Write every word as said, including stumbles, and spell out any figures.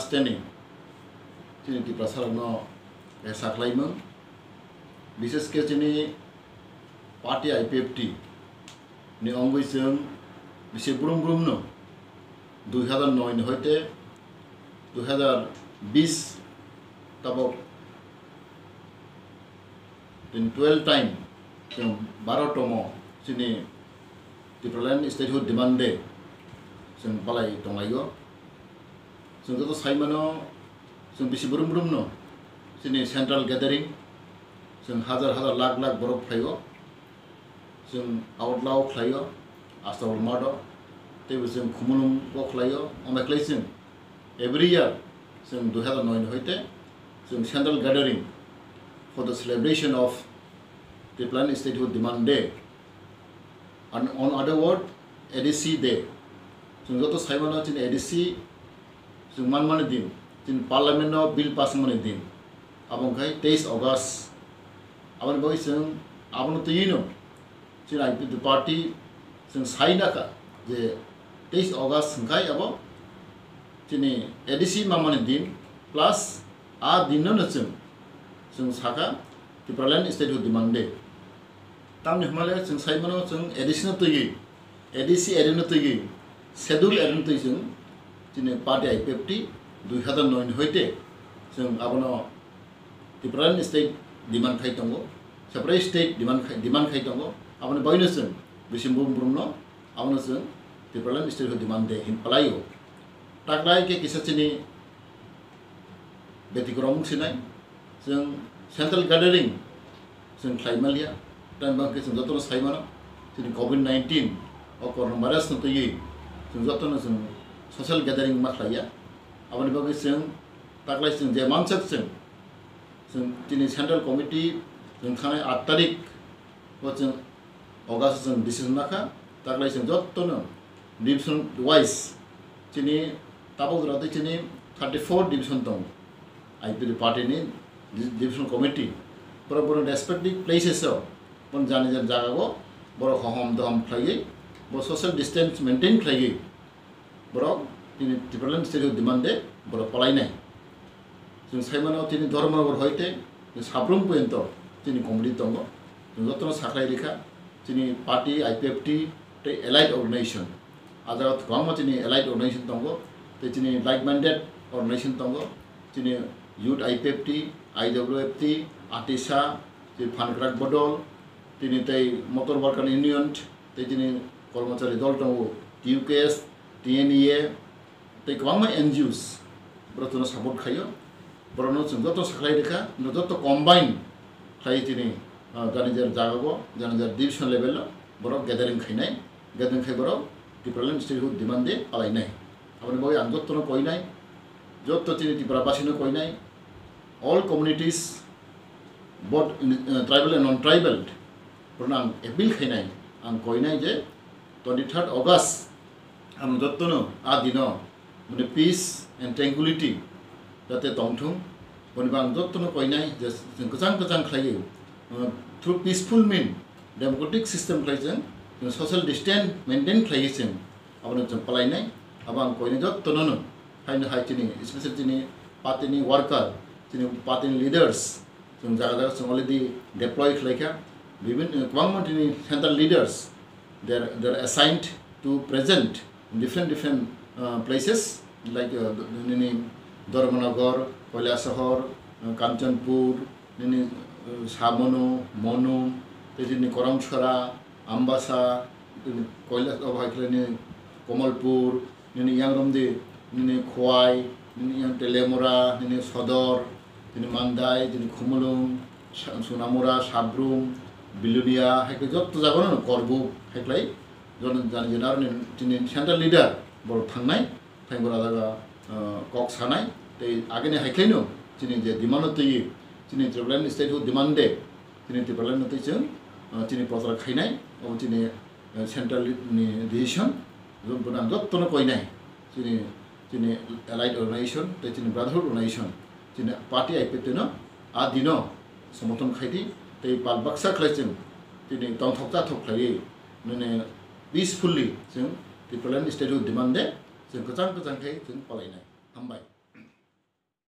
Standing chini Tiprasarokno sakhlaimung, bishesh khe chini party I P F T ni wngwi chwng bisi brum brumno dui hazar noi ni hoite dui hazar bis tabok twelve time chwng baro tomo chini Tipraland Statehood Demand Day chwng palai tonglaio. Chwng joto saimano, chwng bisi brum brumno chini central gathering, chwng hazar hazar lakh lakh borok phaio, chwng aotlao khlaio, Astabal Math o, teibo chwng Khumulwng o khlaio, omo khlai chwng every year chwng dui hazar noi ni hoite chwng central gathering for the celebration of Tipraland Statehood Demand Day, and on other word, A D C Day. Chwng joto saimano chini A D C chwng manmani din, chini parliament no bill pass wngmani din, abo wngkha teis August. Aboni bagwi chwng abono twiwi no chini I P F T party chwng sai nakha je teis August hwnkhe abo chini A D C manmani din, plus a dinno no chwng, chwng sakha Tipraland Statehood Demand Day. Tamni hwnmale chwng saimano chwng A D C no twiwi, A D C area no twiwi, schedule area no twiwi chwng chini party I P F T dui hazar noi ni hoite chwng abono Tipraland state demand khai tongo, separate state demand khai, demand khai tongo, aboni bagwino chwng bisi brum brumno abono chwng Tipraland Statehood Demand Day hin palaio. Taklai khe kisa chini betikrom wngsinai, chwng central gathering chwng khlai manliya, tamni bagwi chwng jotono sai mano, chini covid nineteen o coronavirus no twiwi chwng jotono chwng social gathering ma khlaiya, aboni bagwi chwng taklai chwng je mansak chwng, chwng chini central committee chwng thanai aat tarik o chwng August chwng decision nakha, taklai chwng jotono division wise chini tabok jora tei chini thirty four division tongo, I P F T party ni di-, division committee, borok borok respective places o, bon jani jani jaga o borok hohom dohom khlaiwi, bo social distance maintain khlaiwi, borok tini Tipraland Statehood Demand Day borok palainai. Chwng saimano tini Dharmanagar hoite chini Sabrum poyonto chini committee tongo. Chwng jotono sakhlai rikha chini party, I P F T tei allied organization. A jaga kwbangma chini allied organization tongo, tei chini like-minded organization tongo, chini Youth I P F T, I W F T, ATISA, chini Phankrak Bodol, tini tei Motor Worker Union, tei chini Kormochari Dol tongo, T U K S, T N E A, tei kwbangma N G Os borok chwngno support khaio. Borokno chwng joto sakhlai rikha, no joto combine khlai chini, ah, jani jar jagao, jani jar division level o borok gathering khainai, gathering khai borok Tipraland Statehood Demand Day palainai. Aboni bagwi ang jotono koinai, joto chini Tripura basino koinai, all communities, both in, uh, tribal and non-tribal, borokno ang appeal khainai, ang koinai je twenty third August ang jotono a dino mane peace and tranquility jate tongthung, boni bo ang jotono koinai je chwng kwchang kwchang khlaiwi, uh, through peaceful mean, democratic system khlai chwng, chwng social distance maintain khlaiwi chwng abono chwng palainai. Abo ang koinai jotono no, haino hai chini, especially chini party ni worker, chini party ni leaders, chwng jaga jaga chwng already deploy khlaikha. Bibhin, kwbangma chini central leaders, they are, they are assigned to present in different, different, uh, places, like, uh, nini Dharmanagar, Kailasahar, uh, Kanchanpur, nini, uh, Samonu, Monu, tei chini Koromsora, Ambasa, tini Kailas-, obo hai khe nini Kamalpur, nini yang romdi, nini Khowai, nini yang Teliamura, nini Sodor, tini Mandai, tini Khumulwng, Sa-, Sonamura, Sabrum, Bilonia, hai khe joto jaga no Korbuk, hai khlai joto jani jani aro nini, tini central leader borok thangnai, thai borok jaga, ah, kok sanai, tei agini hai khlaino chini je demand no twi, chini Tipraland Statehood Demand Day, chini Tipraland no twi chwng, ah, chini prochar khainai, obo chini, ah, central ni decision, joto, jotono koinai, chini, chini allied organization, tei chini brotherhood organization, chini party I P F T no, a dino somorthon khaidi, tei pal baksa khlai chwng, chini tongthok chathok khlaiwi, nini peacefully chwng Tipraland Statehood Demand Day, chwng kwchang kwchang khe chwng palainai. Hambai.